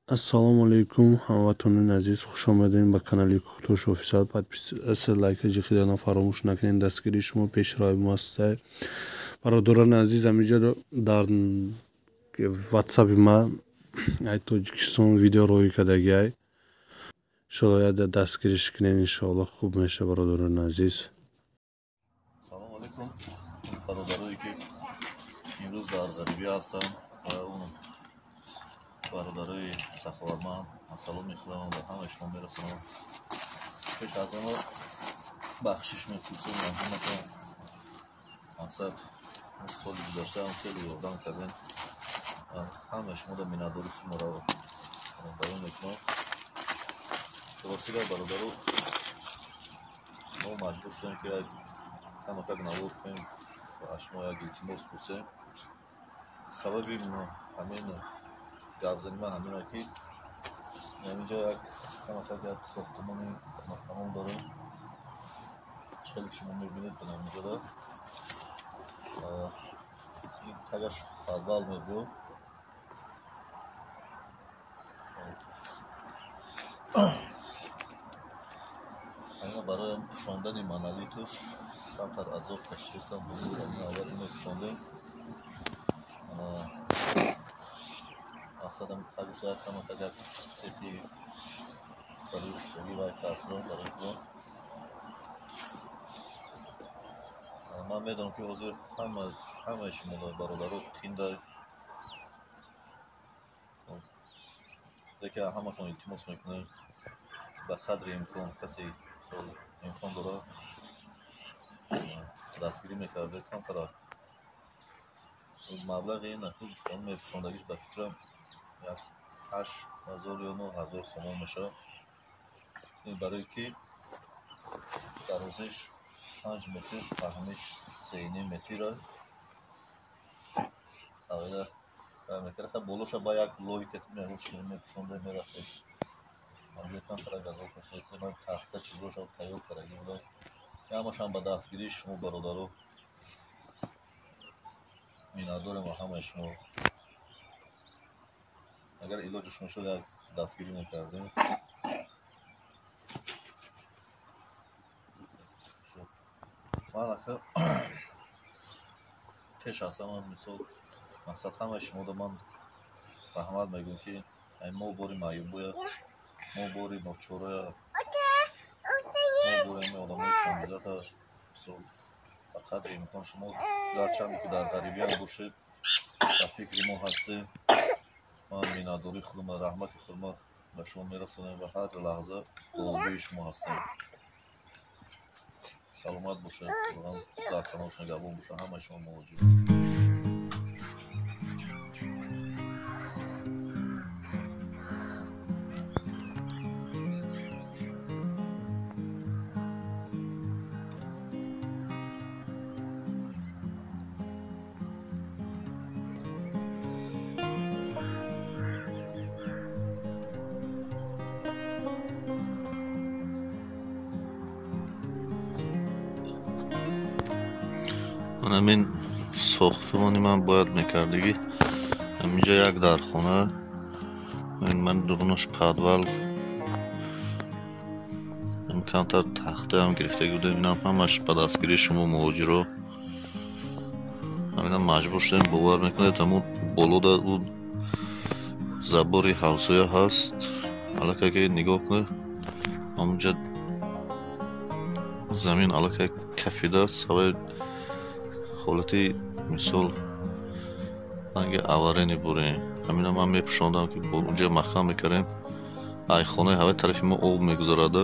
Ассалому алайкум, ҳамватанони азиз, хуш омадед ба канали Куктош Офисиал. Подписаться, лайка ҷиқидана фаромӯш накунед. Дастгирии шумо пешрави мо аст. Бародарони азиз, ҳаминҷо дар ватсапи ман ай Тоҷикистон видео роҳӣ кардагиай. Иншоалло яда дастгириш кунед, иншоалло хуб меша, бародарони азиз. Салому алайкум, бародарое ки имрӯз дар ғарибӣ ҳастанд ва он бародарои саховатманд, ман салом мекунам ба ҳамаи шумо мерасонам. Пеш аз ҳама бахшиш мепурсем аз ҳаматон. Мақсад соли гузаштаам хеле ёрдам кардем. Ҳамаи шуморо миннатдории худро баён мекунам. Ростига бародаро, мо маҷбур шудем ки як камакак навор кунем ва аз шумо як илтимос пурсем. Сабаби ҳамин гапзани ман ҳамин ки ҳаминҷо як камакак як сохтмони нотамом дорем. Хеле шумо мебинед ҳаминҷода ин тагаш подвал мебуд. Ҳамина барои пӯшондани монолиташ камтар азоб кашидастам. Аввал ино пӯшондем. Мақсадам тагаш як камакак як сехи барои устогӣ вай кардам барои худам. Ман медонам ки ҳозир ҳамаи шумо бародаро қиндай, лекин ҳаматон илтимос мекунем ба қадри имкон касе имкон дорад дастгирӣ мекарда камтар маблағи ин мепӯшондагиш ба фикрам як 8000 ё 9000 сомон мешавад. Ин барое ки дарозиш 5 метр, паҳниш 3,5 метр мекард. Болоша ба як лои мепӯшонда мерафтем. Манзил камтар газол кашидаст. Ман тахта чизоша тайёр кардагӣ будам. Ҳамашам ба дастгирии шумо бародаро миннатдорем ба ҳамаи шумо. Агар илоҷаш мешуд як дастгирӣ мекардем. Ман ака пеш аз ҳама мисол мақсад ҳамаи шуморо ман раҳмат мегӯям ки мо бори маъюбоя, мо бори ночорая, мо бори ҳамин одамои камизата мисол ба қадри имкон шумо гарчанде ки дар ғарибиам бошед ба фикри мо ҳастед. Ман миннатдории худро, раҳмати худро ба шумо мерасонем ва ҳар лаҳза дуогӯи шумо ҳастем. Саломат бошед, Худованд дар паноҳаш нигаҳбон бошад. Ҳамаи шумо муҳоҷир. Ҳамин сохтмони ман бояд мекардагӣ. Ҳаминҷо як дархона, ман дурунаш подвал, камтар тахтаам гирифтагӣ будем. Инам ҳамаш ба дастгирии шумо муҳоҷиро. Ҳаминам маҷбур шудем, бовар мекунед, ҳамун болода забори ҳамсоя ҳаст. Аллакай ки нигоҳ кунед, ҳамунҷа замин аллакай кафидааст. Ҳаваи ҳолати мисол ранги аварени бурем. Ҳамина ман мепӯшондам ки унҷа маҳкам мекардем. Ай хонаи ҳаваи тарафи мо об мегузарад.